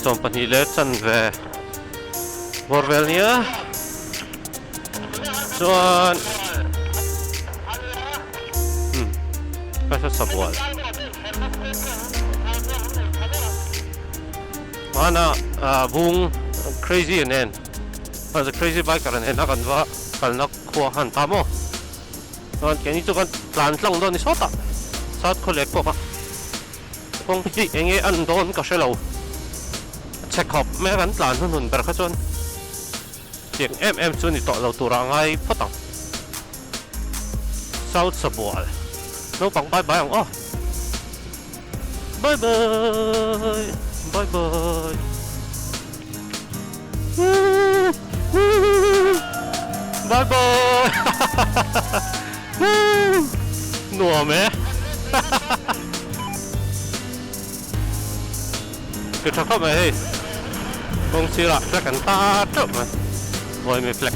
Sawmpahnih leh chanve bawr vel nia chuan umm ka hre sa bual hmana ah bung crazy nen the crazy biker nen a kan va kalna khua khan ta maw. Chuan keini chu kan tlan tlang dawn ni sawtah South Khawlek pawh kha kawng hi eng nge an dawn ka hre lo. A chhe khawp mai a kan tlan hnuhnun ber kha chuan tiang em em chu ni tawh lo turah a ngai phawt ang. South Sabual naupang bye bye ang aw. Bye bye bye bye. Bye bye Nuam e Ti tha khawp mai hei Kawng sirah flag an tar teuh mai Vawimi flag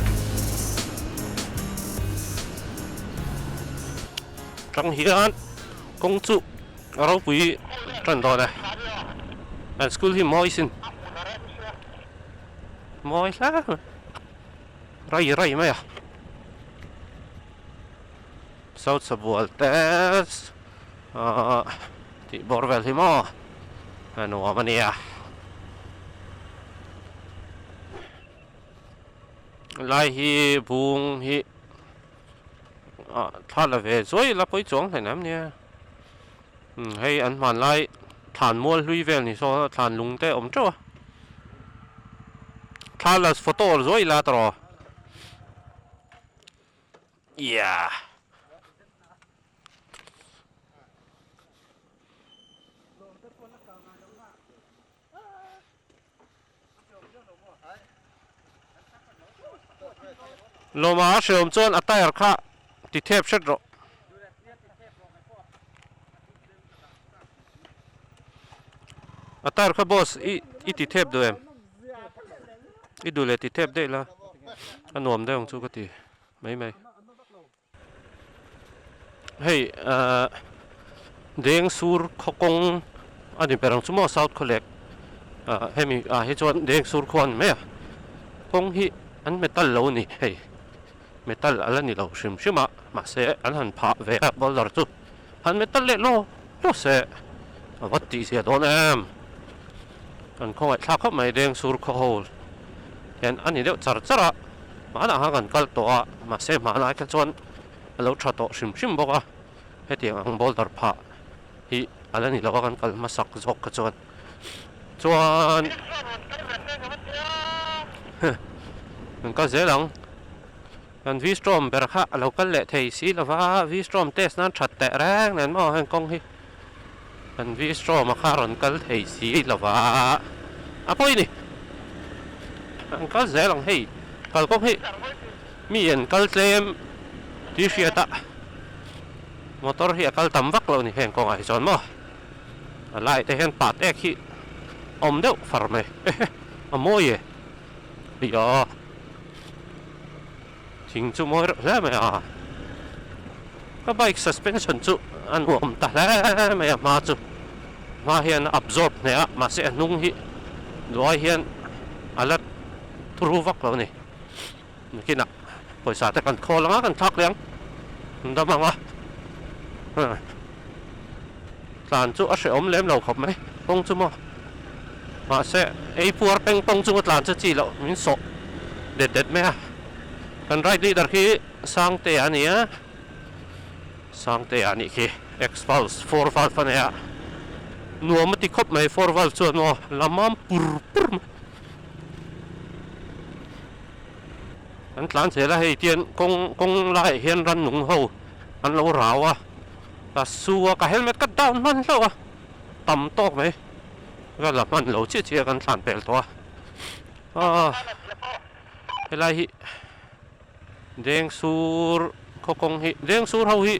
Tang hian kawng chu a ropui tan dawn e an school hi mawi sin mawi hle mai rai rai mai a South Sabual te ahh tih bawr vel hi maw a nuam a nia lai hi bung hi ah thla la ve zuai la pawi chuang hleinem nia umm hei an hmanlai thlan mual hlui vel ni saw thlan lung te a awm teuh a thla la photo zuai ila tawh yeah. Lawma a hreawm chuan a tyre kha ti thep hret rawh. A tyre kha boss i i ti thep duh em? I duh leh ti thep daih la a nuam deuh ang chu ka ti mai mai. Hei ahh deng sur khaw kawng a ni ber ang chu maw south khawlek ah hemi ah hi chuan deng sur khua a ni mai a kawng hi an metal lo a ni hei metal a la ni lo hrim hrim a mahse an han phah ve a boulder chu han metal leh law law se a va tih zia dawn em an khawngaih thlak khawp mai deng sur khaw ho hian a ni deuh char char a. Hmanah khan kan kal tawh a, mahse hmanah kha chuan a lo tha tawh hrim hrim bawk a, hetiang ang boulder phah hi a la ni lo a kan kal hmasak zawk kha chuan chuan kan kal zel ang kan V-strom ber kha a lo kal leh thei si lo va V-strom test nan that teh reng nen maw heng kawng hi kan V-strom a kha rawn kal thei si lo va a pawi ni. An kal zel ang hei kalkawng hi mi an kal tlem tih hriat a motor hi a kal tam vak lo a ni heng kawngah hi chuan maw a lai te hian pat ek hi awm deuh far mai a mawi e ih thing chu mawi reuh hle mai a ka bike suspension chu a nuam ta hle mai a hma chu hma hian a absorb hneh a mahse a hnung hi duai hian a la turu vak lo a ni nakinah pawisa te kan khawl anga kan thlak leh ang an dam ang a tlan chu a hrehawm lem lo khawp mai kawng chu maw mahse ei puar peng pawng chunga tlan chu chi loh min sawh det det mai a kan ride leader khi Sangtea a ni a Sangtea a nih khi Xpulse four valve a nei a nuam a ti khawp mai four valve chuan maw la mam pur pur mai an tlan zel a hei tian kawng kawng laiah hian rannung ho an lo rau a ka su a ka helmet ka down hman hlauh a tam tawk mai ka la hman lo chiah chiah kan thlan pel tawh a aaa helai hi deng sur khaw kawng hi deng sur ho hi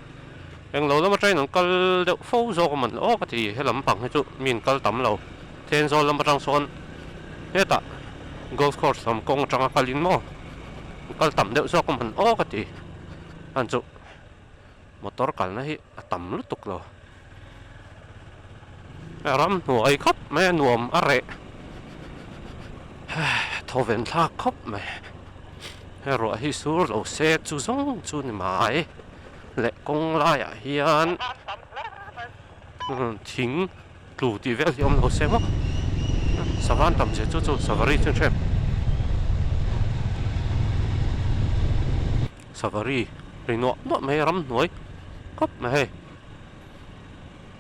englo lam atangin an kal deuh fo zawk a man aw ka ti helam pang hi chu mi an kal tam lo Thenzawl lam atang sawn hetah golf course lam kawng atanga kalin maw an kal tam deuh zawk a man aw ka ti an chu motor kalna hi a tam lutuk lo ram hnuai khawp mai a nuam a reh. thawven thlak khawp mai. He ruah hi sur lo se chu zawng chu ni mai leh kawng laiah hian thing tlu tih vel hi awm lo se maw savan tam zia chu chu savari chu hrem savari ri nuah nuah mai ramhnuai khawp mai hei.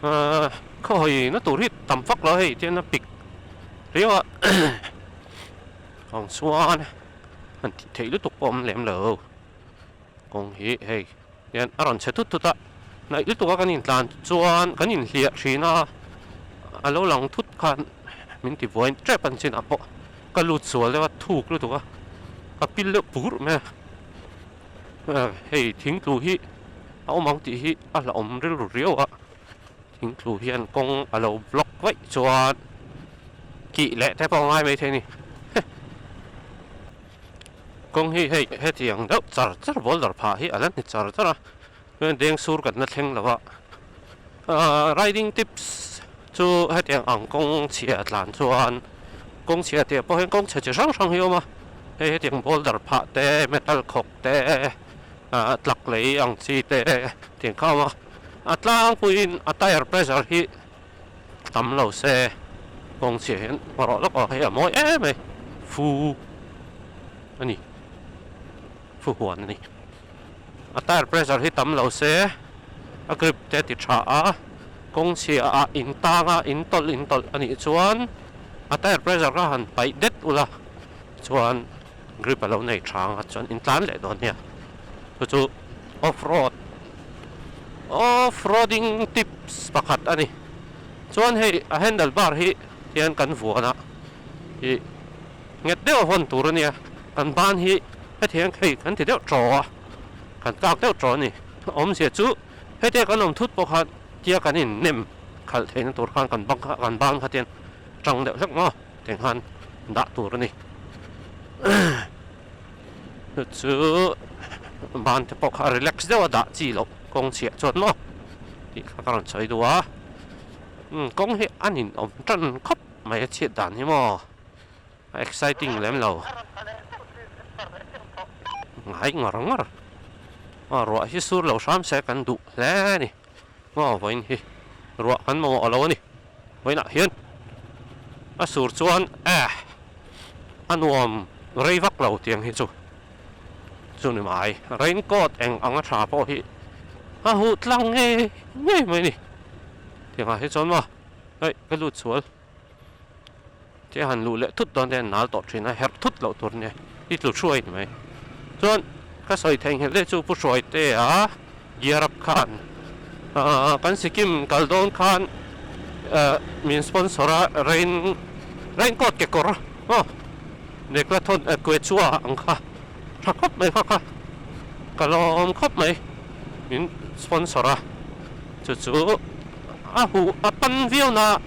Ahh khaw hawi na tur hi tam vak lo hei tian a pik riau a ang chuan han tih theih lutuk pawh a awm lem lo kawng hi hei hian a rawn chhe thut thut a hnaih lutuk a kan intlan chuan kan inhliah thin a a lo lang thut khan min ti buai tep an chinah pawh ka lut sual deuh a thuk lutuk a ka pil deuh pur mai a. Hei thingtlu hi a awm ang tih hi a hlauhawm rilru riau a, thingtlu hian kawng a lo block vaih chuan kih leh te pawh a ngai maithei a ni. Kawng hi hei hetiang deuh char char boulder phah hi a la ni char char a, chuan deng sur kan la thleng lo a, ahh riding tips chu hetiang ang kawng chhia tlan chuan kawng chhia tih ah pawh hian kawng chhe chi hrang hrang hi a awm a, hei hetiang boulder phah te metal khawk te ahh tlak lei ang chi te tiang kha a awm a, a tlangpuiin a tire pressure hi tam lo se kawng chhia hian hmawrawh lawk aw hei a mawi em mai fu a ni fu huan a ni. A tire pressure hi tam lo se a grip te a ti tha a, kawng chhia ah in tang a in tawlh in tawlh a nih chuan a tire pressure kha han paih det ula chuan grip a lo nei tha ang a chuan in tlan leh dawn nia. Chu chu off road off roading tips pakhat a ni. Chuan hei a handle bar hi hian kan vuan a ih nghet deuh a hawn tur a nia kan ban hi hetiang hei kan ti deuh ṭaw a kan tlak deuh ṭaw a ni awmzia chu hetia kan awm thut pawh khan tia kan in nem khalh theihna tur khan kan bang kha kan ban kha tian ṭang deuh hlek maw tiang khan dah tur a ni chu chu ban te pawh kha relax deuh a dah chi loh kawng chhiah chuan maw tih kha ka rawn sawi duh a kawng hi a ninawm ṭan khawp mai a chhiat dan hi maw. A exciting lem lo. Ngai ngar ngar. Aw ruah hi sur lo hram se kan duh hle a ni. Aw vawiin hi ruah kan mamawh lo a ni. Vawiinah hian a sur chuan eh a nuam rei vak lo tiang hi chu chu ni mai. Rain coat eng anga tha pawh hi a huh tlang ngei ngei mai a ni. Tiangah hi chuan maw hei ka lut sual. Che han luh leh thut dawn te an nal tawh thin a, herh thut loh tur nia i tlu hruai ni mai. Chuan ka sawi theihnghilh leh chu Pu Hruaitea gear up khan aah kan Sikkim kal dawn khan ah min sponsor a rain rain coat kekawr aw Decathlon Quechua ang kha tha khawp mai kha kha ka lawm khawp mai min sponsor a chu chu a huh a pan viau na.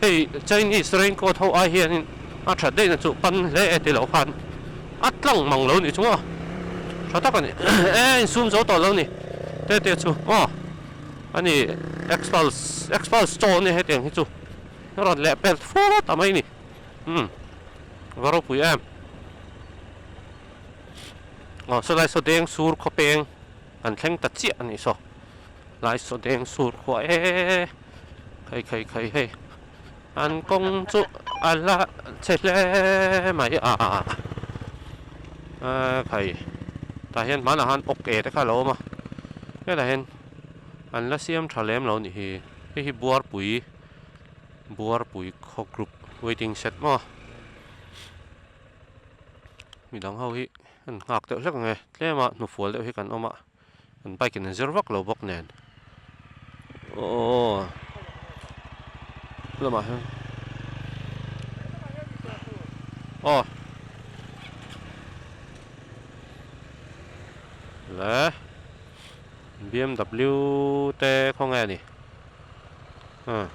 Hei Chinese raincoat ho ai hianin a that daihna chu pan hle e ti loh khan a tlang mang lo nih chu maw tha tak a ni e insum zo tawh lo ni te te chu aw a ni Xpulse Xpulse chaw ania hetiang hi chu a rawn leh pel fur ta mai ni umm va ropui em aw sawlai saw deng sur khawpeng kan thleng ta chiah a nih saw lai saw deng sur khua e. Khai khai khai hei an kawng chu a la chhe hle mai a a khai tah hian hmanah khan awk e te kha a lo awm a hetah hian an la siam tha lem lo a nih hi hei hi buarpui buarpui khaw group waiting shed maw midang ho hi an nghak deuh hlek ang e tlema hnufual deuh hi kan awm a. An bike in an zir vak lo bawk nen aww lamah hian aw le B_M_W te khawnge a ni ah.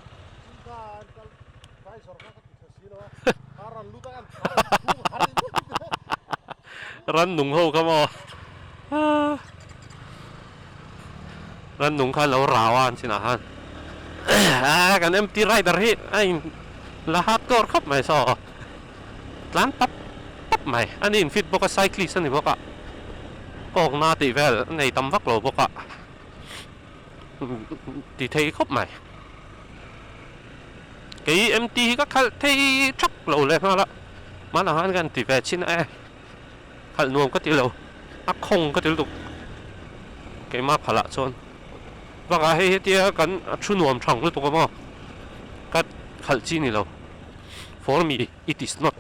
Rannung ho kha maw Rannung kha lo rau a an chinah khan a kan M_T rider hi a in la hardcore khawp mai saw tlan pap pap. khawp mai. A ni in fit bawk a, cyclist a ni bawk a, kawkna tih vel a nei tam vak lo bawk a, ti thei khawp mai. Kei MT hi ka khalh thei thak lo leh nghal a, hmanah khan ka ti ve chin a e, khalh nuam ka ti lo, a khawng ka ti lutuk keimah phalah chuan. Bakah hei hetia kan thu nuam thang lutuk a maw, ka khalh chi ni lo, for me it is not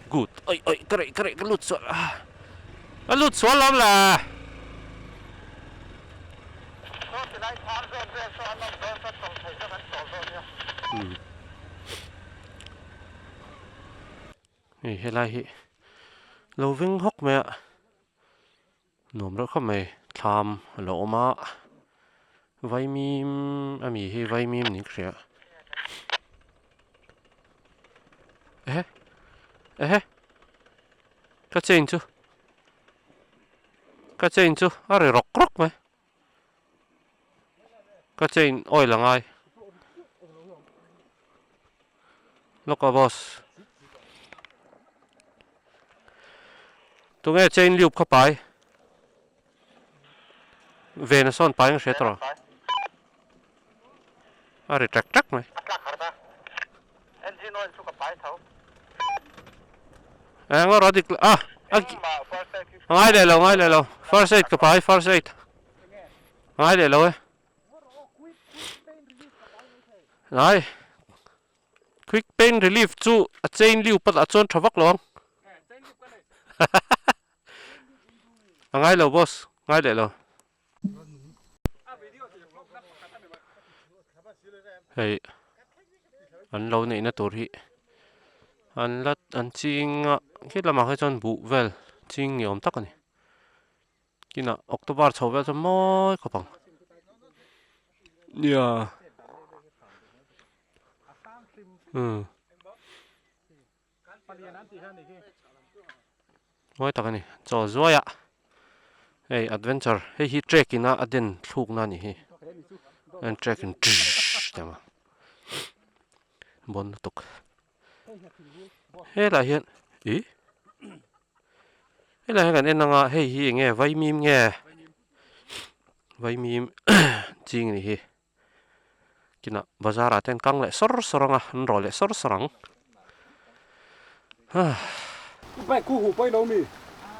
good oi oi ka reh ka reh ka lut sual a, ka lut sual lam le. Hei helai hi lo veng hawk mai a nuam reuh khawp mai thlam a lo awm a vaimim a mi hi vaimim niin ka hria ehe ehe ka chain chu ka chain chu a ri rawk rawk mai. Ka chain oil a ngai. Lawk a boss. Tunge chain lube kha pai? Ven a sawn pai ang hria tawh. A ri ṭek ṭek mai. Eng a dik a a ngai leh lo ngai leh lo first aid ka pai first aid ngai leh lo e ngai quick pain relief chu a chain liu pat ah chuan tha vak lo ang a ngai lo boss ngai leh lo. Hei an lo neihna tur hi an la an ching a khi lamah khi chuan buh vel ching ni awm tak a ni kinah october chho vel chuan mawi khawp ang nia umm. Mawi tak a ni chaw zuai a hei adventure hei hi trek in a a den thluk na a nih hi an trek in tsh tih ang a bawn lutuk helaiah hian ih helaiah hian kan en ang a hei hi eng nge vaimim nge vaimim ching a nih hi. Kinah bazar ah te an kang leh sawr sawr ang a, an rawh leh sawr sawr ang.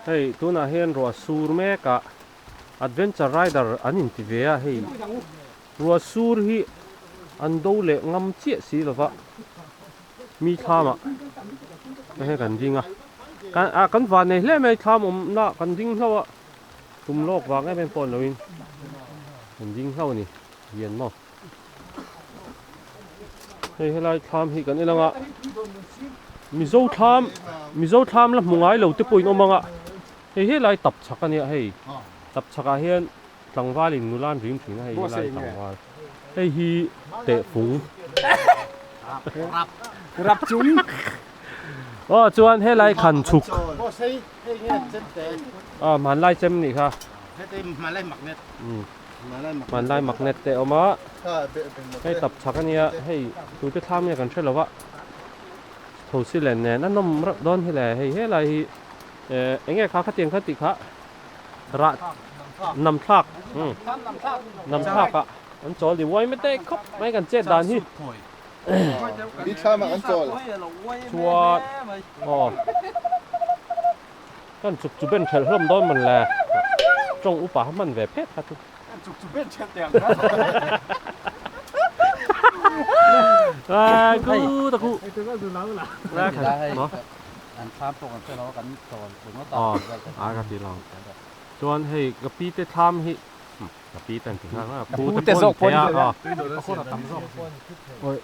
Hei tunah hian ruah sur mek a, adventure rider an inti ve a hei ruah sur hi an do leh ngam chiah si lova mi thlamah te hian kan ding a, ah kan van nei hle mai thlam awmna kan ding hlauh a. Tum lawk vang em em pawh ni loin an ding hlauh a ni lian maw. Hei helai thlam hi kan en ang a, Mizo thlam Mizo thlam la hmu ngai lo te pawhin awm ang a, hei helai tap chhak a nia hei tap chhak ah hian tlangval in nula an rim thin a hei helai tlangval hei hi tehfung aw chuan helai khan chhuk. Aw hmanlai chem nih kha. Hmanlai magnet te a awm a. Hei tap chhak a nia hei tute thlam nge kan hre lo va. Thosi len nen a nawm reuh dawn hi le hei helai hi eh eng nge kha khatiang kha tih kha rah nam thlak nam thlak ah an chawl ni uai mete khawp mai kan chet dan hi. Thlamah an chawl. Chuan aw kan chuk chu ben ṭhelh hlawm dawn man le ṭawng upa kha hman ve phet kha chu. Kan chuk chu ben ṭhelh teh ang kha. Ai ku ta ku. An thlam pawh kan hre lo a kan chawl ringawt a. Aw a ka ti lo. Chuan hei ka pi te thlam hi Ka pi tan ti nghal a, pu te zawk pawh ni a,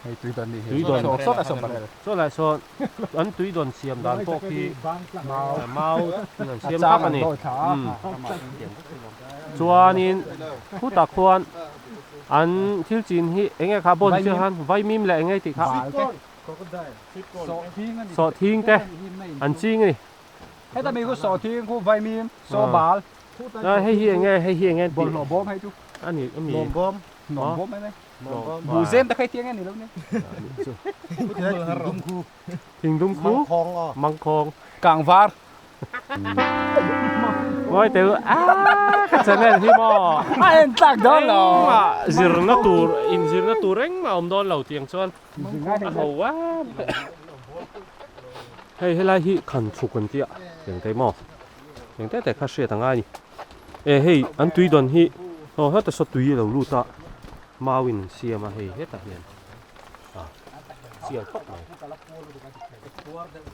hei tui dawn ni tui dawn saw lai sawn an tui dawn siam dan pawh khi mau an siam vak a ni chuanin khutah khuan an thil chin hi eng nge kha bawn chiah khan vaimim leh eng nge tih kha sawhthing te an ching a ni. Heta mi khu sawhthing khu vaimim sawbal A hei hi enge hei hi enge tih Bawlhhlawh bawm hei chu a ni a mi Hnawm bawm Hnawm bawm mai mai Buh zem te kha hi tiang e ni lo nia Thingdum khu Mangkhawng aw Mangkhawng Kang var. Mawi tel aaa ka channel hi maw. A en tlak dawn lo. Engmah zirna tur inzirna tur engmah awm dawn lo tiang chuan a ho a. Hei helai hi khan chhuk an tia tiang te maw tiang te te kha hriat a ngai a ni. E hei an tui dawn hi aw heta saw tui a lo lut a mau in an siam a hei hetah hian. A sial khawp mai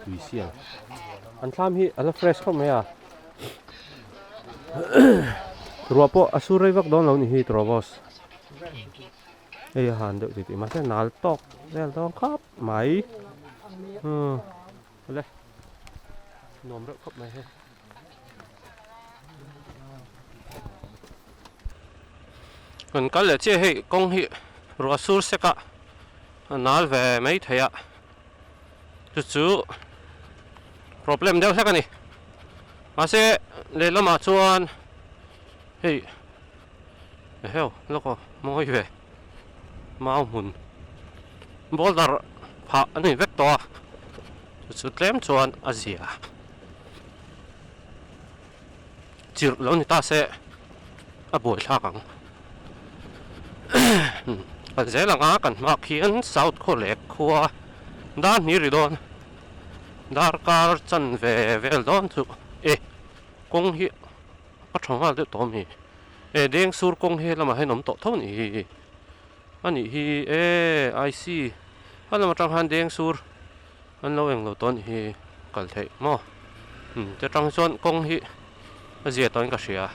tui sial an thlam hi a la fresh khawp mai a ruah pawh a sur rei vak dawn lo ni hi tawh boss hei a han deuh titih mahse nal tawk vel dawn khawp mai umm awle nuam reuh khawp mai hei. Kan kal leh chiah hei kawng hi ruah sur sek a a nal ve mai thei a chu chu problem deuh hlek a ni mahse lehlamah chuan hei eheu lawk aw mawi ve mau hmun boulder phah a ni vek tawh a chu chu tlem chuan a zia. Chirh lo ni ta se a buai thlak ang. Kan zel anga kan hma khian South Khawlek khua dar hnih ri dawn darkar chanve vel dawn chu e kawng hi a tha nghal deuh tawh a mi e deng sur kawng he lamah hian awm tawh tho a nih hi a nih hi e I see a lam atang khan deng sur. An lo englo tawh anih hi kal theih maw umm te tang chuan kawng hi a zia tawhin ka hria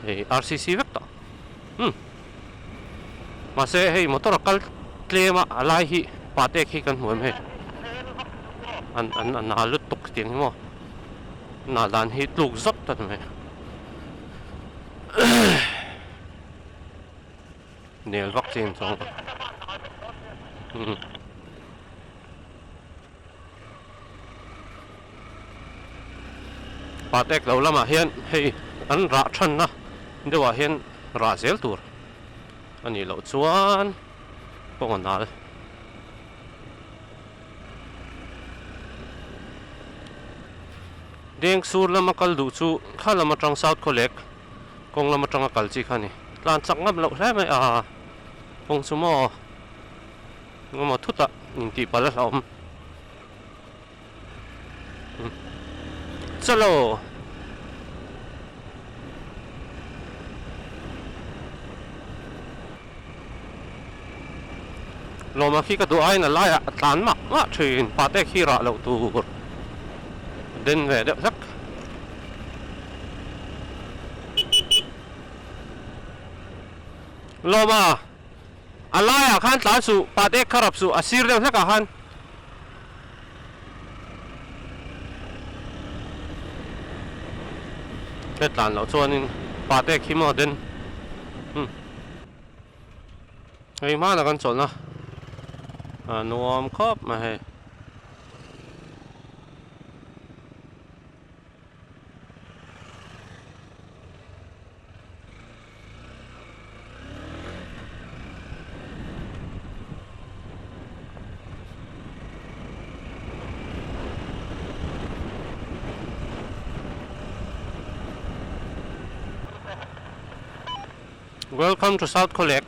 hei rcc vek tawh umm mahse hei motor a kal tlem a a lai hi patek hi kan hmu em hei an an a nal lutuk tiang hi maw nal dan hi tluk zawt ta mai nel vak chin chuang umm. Patek lo lamah hian hei an rah thanna deuhah hian rah zel tur a nih loh chuan kawng a nal. Deng sur lama kal duh chu kha lam atang South Khawlek kawng lam atanga kal chi kha a ni. Tlan chak ngam loh hle mai a kawng chu maw. Engemaw thutah intih palh a hlauhawm. Chalo! Lawma khi ka duh aiin a laiah a tlan mah mah thin, pate khi rah loh tur den ve deuh hlek. Lawma! A laiah khan tlan suh, pat ek kha rap suh, a sir deuh hlekah khan. He tlan loh chuanin pat ek hi maw den. Hmm. Hei hmanah kan chawlhna a nuam khawp mai hei. Welcome to South Khawlek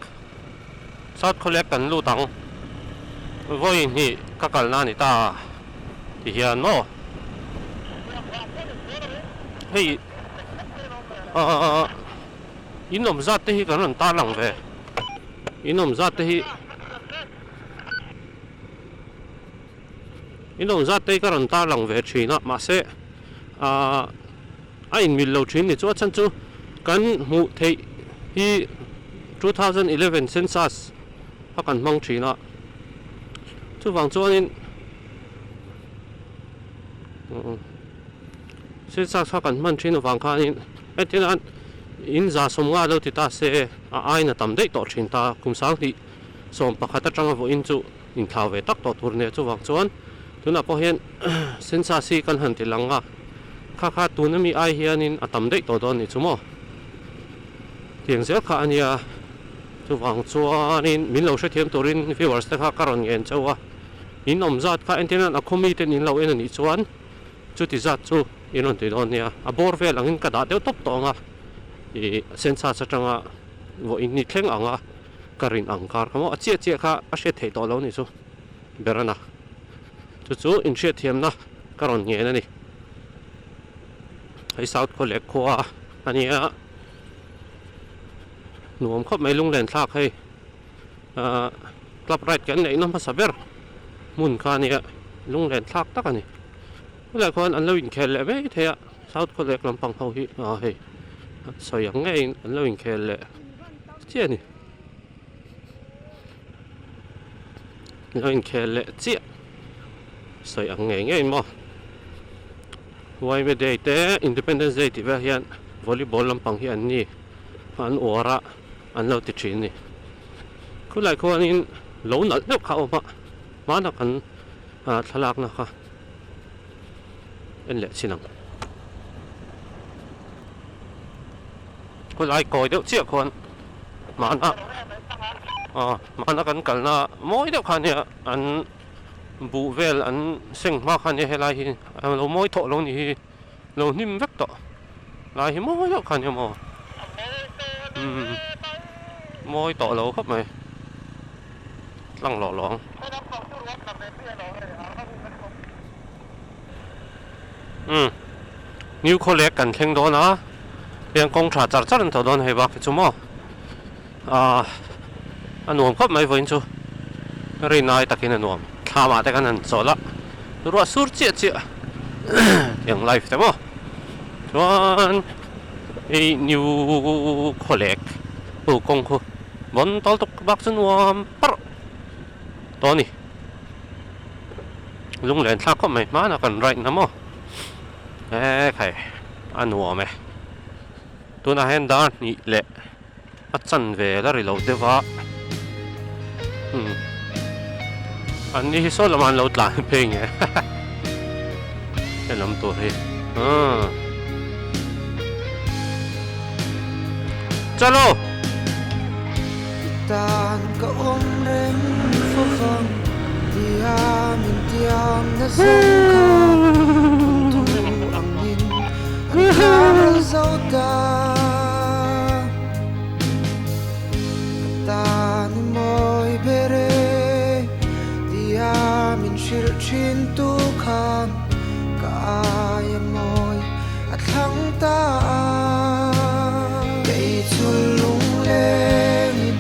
South Khawlek kan lut ang vawi hnih ka kalna a ni ta ti hian maw hei Ahh in awm zat te hi kan rawn tar lang ve in awm zat te hi in awm zat te hi ka rawn tar lang ve thin a mahse ahh a inmil lo thin ni chu a chhan chu kan hmuh theih hi 2011 census a kan hmang thin a chuvang chuanin Census kha kan hman thin avang khanin hetiang in za sawmnga lo ti ta se a ain a tam daih tawh thin ta kum sanghnih 11 atanga vawiin chu inthlau ve tak tawh tur nia chuvang chuan tunah pawh hian census hi kan han ti lang a kha kha tuna mi ai hianin a tam daih tawh dawn ni chu maw tiang zel kha a nia chuvang chuanin min lo hrethiam turin viewers te kha ka rawn ngen chauh a in awm zat kha entirnan a khaw miten in lo en a nih chuan. Chuti zat chu in rawn ti dawn nia, a bawr vel angin ka dah deuh tawp tawh ang a, ih census atanga vawiin ni thleng ang a ka rin ang kar kha maw a chiah chiah kha a hriat theih tawh lo ni chu ber a na. Chu chu inhriatthiamna ka rawn ngen a ni. Hei South Khawlek khua a nia, nuam khawp mai lunglen thlak hei. Ahh club ride kan neihna hmasa ber hmun kha ania lunglen thlak tak a ni chulai khuan an lo inkhel leh mai thei a south khawlek lampang ho hi ah hei an sawi ang ngeiin an lo inkhel leh chiah a ni an lo inkhel leh chiah sawi ang ngei ngeiin maw yma day te independence day tih vel hian volleyball lampang hi an ni an uar a. an lo ti thin a ni. Khulai khuanin lo nalh deuh kha a awm a, hmanah kan thlalakna kha en leh chin ang. Khulai kawi deuh chiah khuan hmana aw hmana kan kalna mawi deuh kha ania an buh vel an seng hma kha ania helai hi a lo mawi thawh lo ni hi. Lo hnim vek tawh lai hi mawi deuh kha nia maw umm mawi tawh lo khawp mai tlang lawh lawng umm new khawlek kan thleng dawn a heng kawng tha char char an tawh dawn hei bak hi chu maw ah a nuam khawp mai vawiin chu rinai takin a nuam thlamah te khan han chawlh a ruah sur chiah chiah tiang live te maw chuan hei new khawlek aw kawng khu vawn tawl tuk bak chu nuam parh tawh a ni lunglen thlak khawp mai hmanah kan ride na maw ekhai a nuam e. Tunah hian dar hnih leh a chanve la ri lo deuh a umm an ni hi saw lamah an lo tlan phei nge he lam tur hi umm chalo. I tan ka awm reng fo vang tiam in tiam na zawng kha thawnthu angin an thar zo ta. Ka tan i mawi ber e tiam in hrilh thin tu khan ka aia mawi a thlang ta a. Kei chu lunglengin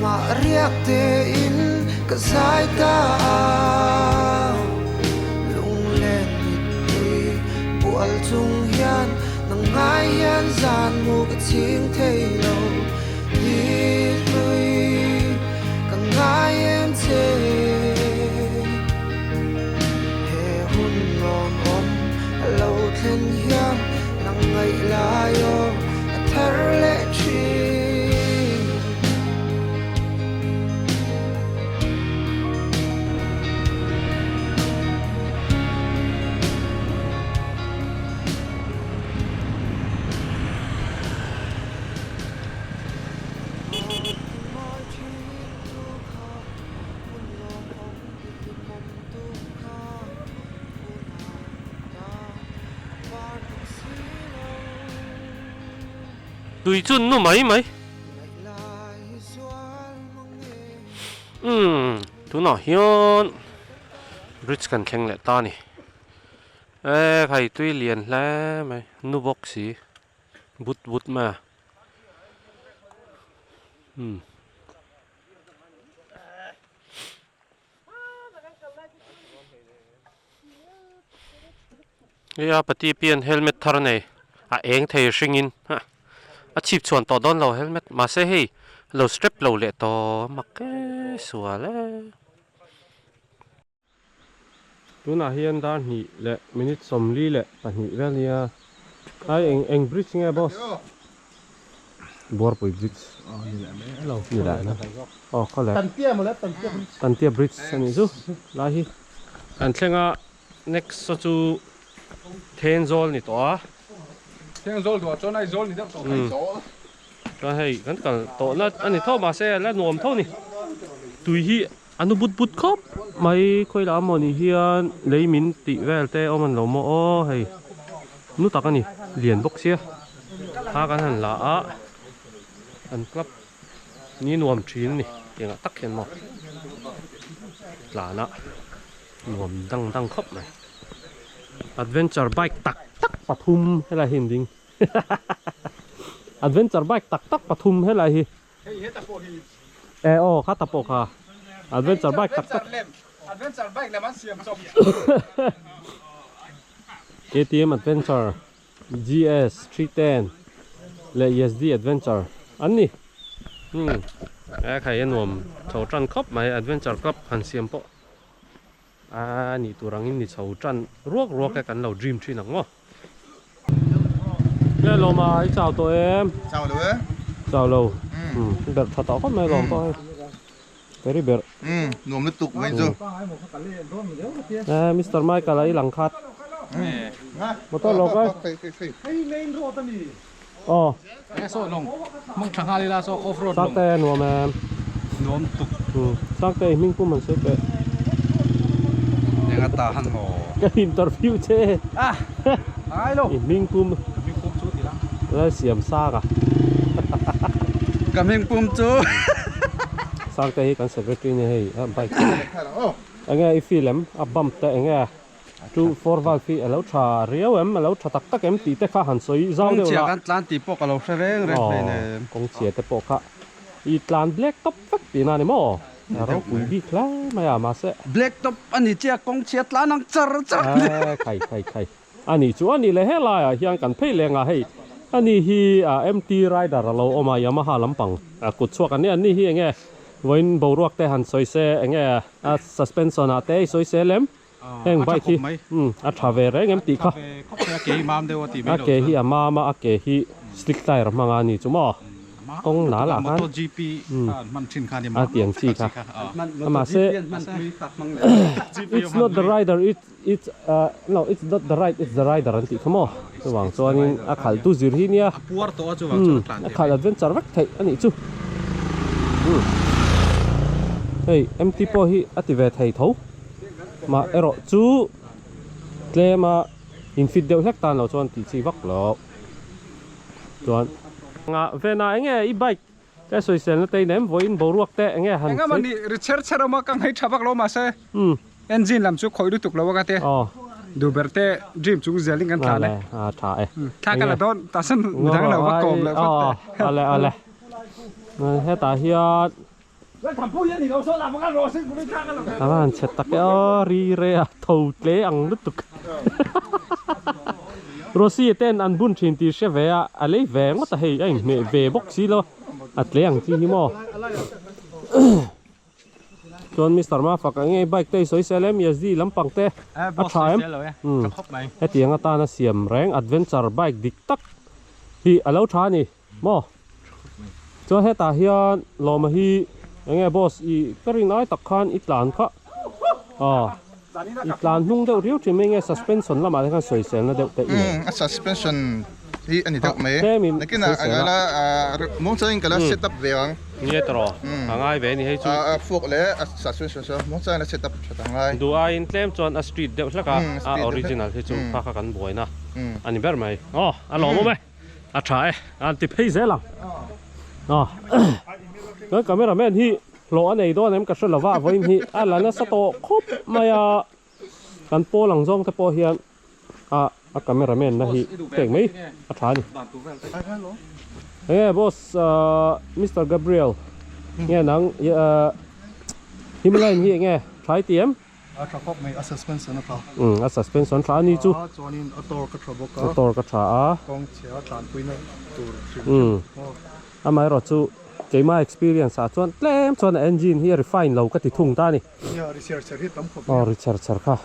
mah riak tein ka zai ta a. Lunglen mittui bual chung hian nang ngai hian zan mu ka chhing thei lo. Dihlui ka ngai em che. He hun lawmawm a lo thlen hian nang ngaih lai aw a thar leh thin. Tui chu nu mai mai. Umm tunah hian bridge kan thleng leh ta a ni. E khai tui lian hle mai nu bawk si but but mai a. Umm. Hei a pati pian helmet thar a nei a eng thei hringin a chhip chhuan tawh dawn lo helmet mahse hei lo strap lo leh tawh mak e sual e. Tunah hian dar hnih leh minute 42 vel nia ai eng eng bridge nge boss Buarpui bridge ni lah na aw khaw leh Tantia bridge a nih chu lai hi kan thleng a next a chu Thenzawl ni tawh a Thenzawl duah chuan Aizawl ni deuh tawh Aizawl chuan hei kan kal tawh na a ni tho mahse la nuam tho ni tui hi. A nu but but khawp mai khawilah a mawni hian lei min tih vel te awm an lo maw aw hei nu tak a ni lian bawk sia thla kan han la a an club ni nuam thin a ni tiangah tak hian maw tlan a nuam dang dang khawp mai adventure bike tak tak pathum helai hi an ding adventure bike tak tak pathum helai hi. Hei heta pawh hi. E aw khata pawh kha adventure bike tak tak. Adventure bike lem an siam chawp. KTM Adventure GS 310 leh Yezdi Adventure an ni. Hmm e khai a nuam chho tan khawp mai adventure club han siam pawh a nih tur angin ni chho tan ruak ruak e kan lo dream thin ang maw. Nge lawm a i chau tawh em? Chau lo e. Chau lo. Umm berh tha tawh khawp mai lawm pawh hei. Very berh. Umm nuam lutuk mai chu. Eh Mister Michael a i lang khat. Motor lo kai. Hei main road a ni. Aw. Nge saw lawng hmang tha nghal ila saw off road lawng. Sangte nuam em. Nuam tuk. Umm Sangte i hming pum an sawi peh. Enga ta han maw. Ka interview che. Ah angai lo. I hming pum. Ka hming pum chu ti la. Lalsiam Sanga. Ka hming pum chu. Sangte hi kan secretary nia hei a bike. Enge i feel em a bump te enge. Chu four valve hi a lo tha riau em, a lo tha tak tak em tih te kha han sawi zau deuh la. Kawng chhia kan tlan tih pawh ka lo hre reng reng hlei nen. Kawng chhia te pawh kha i tlan black top vek tihna a ni maw? A ropui bik hle mai a mahse. Black top a ni chiah kawng chhia tlan ang char char. Eh khai khai khai a nih chu a nih leh helaiah hian kan phei leng a hei a ni hi MT rider a lo awm a Yamaha lampang kut chhuak an ni an ni hi enge vawiin boruak te han sawi se enge a suspension ah te i sawi sel em? Heng bike hi a tha ve reng em tih kha. A ke hi a mam a, a ke hi slick tire a hmang a ni chu maw? Kawng nal ah khan a tiang chi kha. Mahse it's not the rider it's it's no it's not the ride it's the rider an tih kha maw? Chuvang chuanin a khalh tu zir hi nia a khalh adventure vek theih a nih chu. Hei MT pawh hi a ti ve thei tho. Mah erawh chu tlema in fit deuh hlek tan lo chuan tih chi vak lo chuan. Nga vena enge i bike te sawiselna te in em vawiin boruak te enge han Engemaw ni ri chher chher awm a ka ngaih tha vak lo mahse engine lam chu khawih lutuk lo a ka ti. Duhber te dream chung zel in kan tlan e. A tha e. Thla ka la dawn tah sawn midang lo va kawm leh phawt teh. Ale ale. Hetah hian A va han chhe tak e aw ri re a tho tle ang lutuk Rosy ten an bun thin tih hre ve a a lei ve ngawt a hei a inhmeh ve bawk si lo a tle ang chi hi maw chuan Mister Mafak a nge bike te i sawi sel em Yezdi lampang te a tha em hetiang atana siam reng adventure bike dik tak hi a lo tha a ni. Maw? Chuan hetah hian Lawma hi enge boss i ka rin ai tak khan i tlan kha aw i tlan hnung deuh riau thin mai nge suspension lamah te khan sawiselna deuh te i nei. A suspension hi a ni deuh mai. Tlemin Nakinah sawisel a. a muangchangin ka la set up ve ang. Ni tawh a ngai ve a ni hei chu. A fork leh a suspension chu muangchangin a set up that ang ngai. Duh aiin tlem chuan a street deuh hlek a, a original hi chu kha kha kan buaina a ni ber mai. Aw a lawmawm e. A tha e, an ti phei zel ang. Aw, chuan camera man hi hlawh a nei dawn em ka hre lova vawiin hi a la nasa tawh khawp mai a, kan pawl ang zawng te pawh hian a a camera man na hi pek mai a tha a ni. Enge boss Mister Gabriel nge nang Himalayan hi enge tha i ti em? A tha khawp mai, a suspension a tha. Umm, a suspension tha a ni chu. A chuanin a torque a tha bawk a. A torque a tha a. Kawng chhia tlanpuina tur hrim hrim. Umm, amaherawh chu keima experience ah chuan tlem chuan a engine hi a refine lo ka ti thung ta a ni. Nia, ri chher chher hi tam khawp mai. Aw, ri chher chher kha.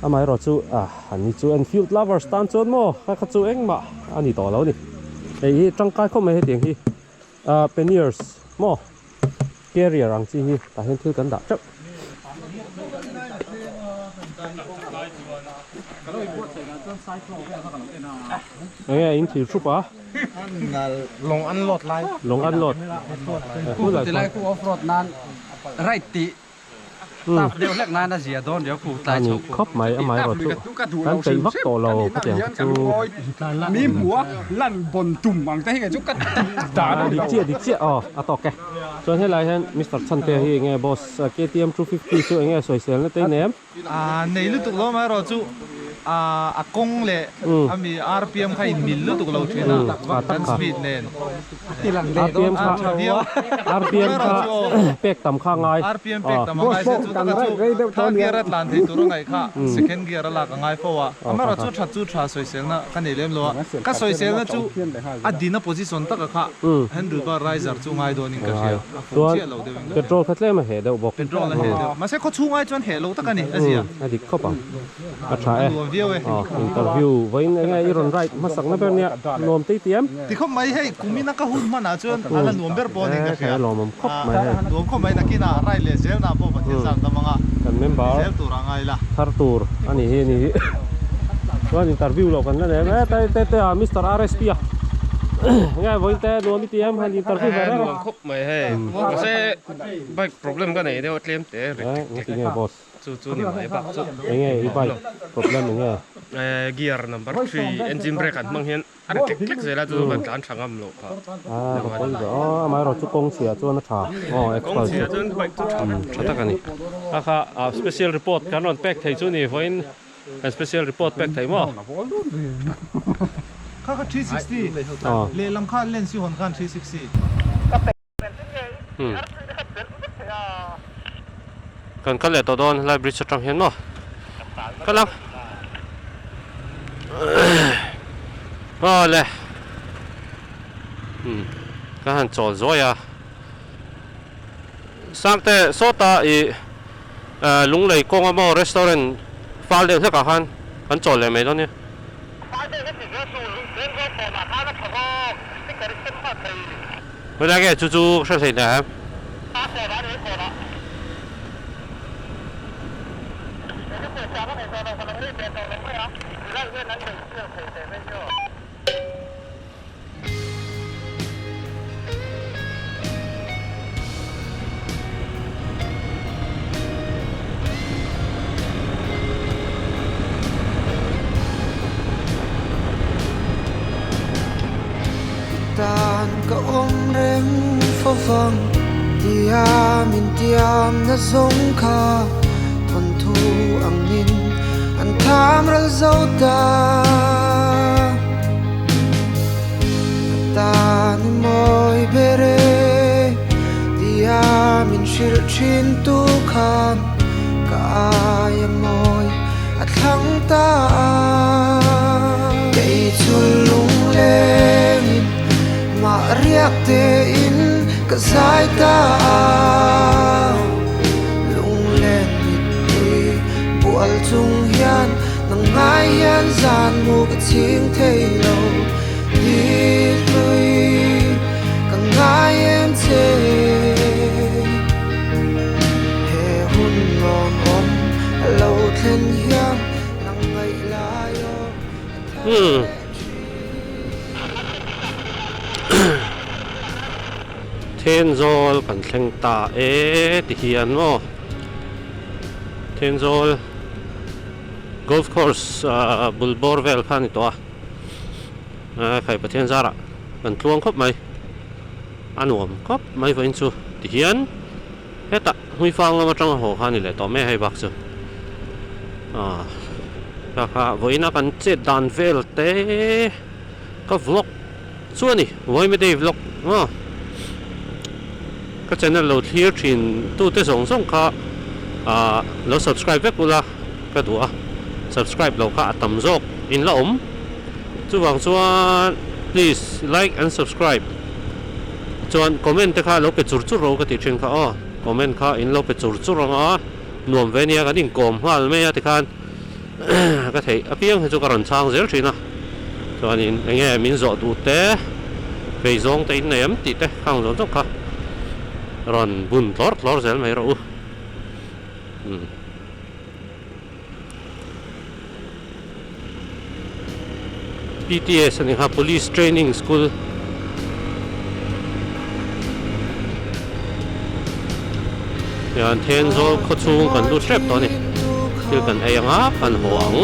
Amaherawh chu ah an ni chu Enfield lovers tan chuan maw kha kha chu engmah a ni tawh lo a ni. Hei hi tangkai khawp mai hetiang hi. Ah panniers maw carrier ang chi hi tah hian thil kan dah teuh. Enge in thil thup a? Lawng unload lai. Lawng unload. Tilai khu off road nan right tih. Tap deuh hlek nan a zia dawn riau khu tlai chho khu. Khawp mai amah erawh chu kan peih vak tawh lo khatiang kha chu. Mi hmu a lan bawn tum ang te hi kei chu ka dan a ni lo. Dik chiah dik chiah aw a tawk e. Chuan helai hian Mister Chhante hi enge boss KTM 250 chu enge sawisel na te nem. Nei lutuk lo amaherawh chu a kawng leh ami RPM kha in mil lutuk lo thin a kan speed nen RPM kha RPM kha pek tam kha ngai RPM pek tam a ngai se chu taka chu third gear a tlan thei tur a ngaih kha second gear a lak a ngai fo a amaherawh chu that chu tha sawiselna ka nei lem lo a ka sawiselna chu a dina position taka kha handlebar riser chu ngai dawnin ka hria. Chuan petrol kha tlem a heh deuh bawk. Petrol a heh deuh. Mahse khaw chhung ai chuan heh lo tak a ni, a zia. A dik khawp ang. A tha e. A nuam viau e. Aw, interview vawiin enge i rawn write hmasak na ber nia, nuam tei ti em? Ti khawp mai hei, kum ina ka hun hmanah chuan a la nuam ber pawh a niin ka hria. E, lawmawm khawp mai hei. Nuam khawp mai nakinah ride leh zelna pawh Pathian zam tam anga Kan member zel tur a ngai la. Thar tur a ni hi a ni hi. Chuan interview loh kan la nei em e, te te te a Mister RSP a. Enge vawiin te nuam i ti em han interview ve reng a. Nuam khawp mai hei. Mahse bike problem ka nei deuh a tlem te ri tek tek. Enge tinge boss? Chu chu ni mai bak chu. Enge i bike problem enge? Gear number 3 engine brake an hmang hian a ri tlek tlek zel a chu kan tlan tha ngam loh phah. A ka pawi ve aw amaherawh chu kawng chhia chuan a tha aw Kawng chhia chuan bike chu tha vek. Tha tak a ni. Kha kha special report kan rawn pek thei chu ni vawiin Kan special report pek thei maw? Kha kha 360 lehlam kha lens hi hawn khan 360. Kan kal leh tawh dawn helai bridge atang hian maw? Kal ang. Awle. Ka han chawl zuai a. Sangte sawta i Lunglei kawnga maw restaurant fal deuh hlekah khan kan chawl leh mai dawn nia. Fal deuh hlek ni zel chu lungchen zawk kawnah khan a tha zawk, sticker i sem nghal thei. Helai nge chu chu hre hlei hle em? A kawnah a ni kawnah. Eng emaw chang a nei tawh lo ka lo ei ve tawh lo mai a, helai hian an lei chiang thei teh mai hian. Tan ka awm reng fo vang tia min tiam na zawng kha thawnthu angin an tham ral zo ta. Tan i mawi ber e tia min hrilh thin tu khan ka aia mawi a thlang ta a. Kei chu lunglengin mah riak tein ka zai ta a. Lunglen mittui bual chung hian nang ngai hian zan mu ka ching thei lo ni hlui ka ngai em che. He hun lawm awm a lo thlen hian nang ngaih lai aw a thar leh thin. Thenzawl kan thleng ta e ti hian maw Thenzawl golf course ah bul bawr vel kha a ni tawh a khai Pathian zarah kan tluang khawp mai a nuam khawp mai vawiin chu ti hian hetah hmuifang lam atanga haw kha a ni leh tawh mai a hei bak chu ah kha kha vawiin a kan chet dan vel te ka vlog. Chu a ni, Vawi Day vlog maw? Ka channel lo thlir thin tute zawng zawng kha ah lo subscribe vek ula ka duh a, subscribe lo kha a tam zawk in la awm. Chuvang chuan please like and subscribe chuan comment te kha lo pe chur chur ro ka tih thin kha aw, comment kha in lo pe chur chur ang a, nuam ve nia kan inkawm nghal mai a tikhan. Ka theih apiang hi chu ka rawn chhang zel thin a, chuanin eng nge min zawh duh te, vei zawng te in nei em tih te khang zawng zawng kha rawn bun tlawr tlawr zel mai rawh u. Umm. PTS a ni kha Police Training School. Hian Thenzawl khawchhung kan lut hrep tawh a ni. Thil kan ei anga kan haw ang.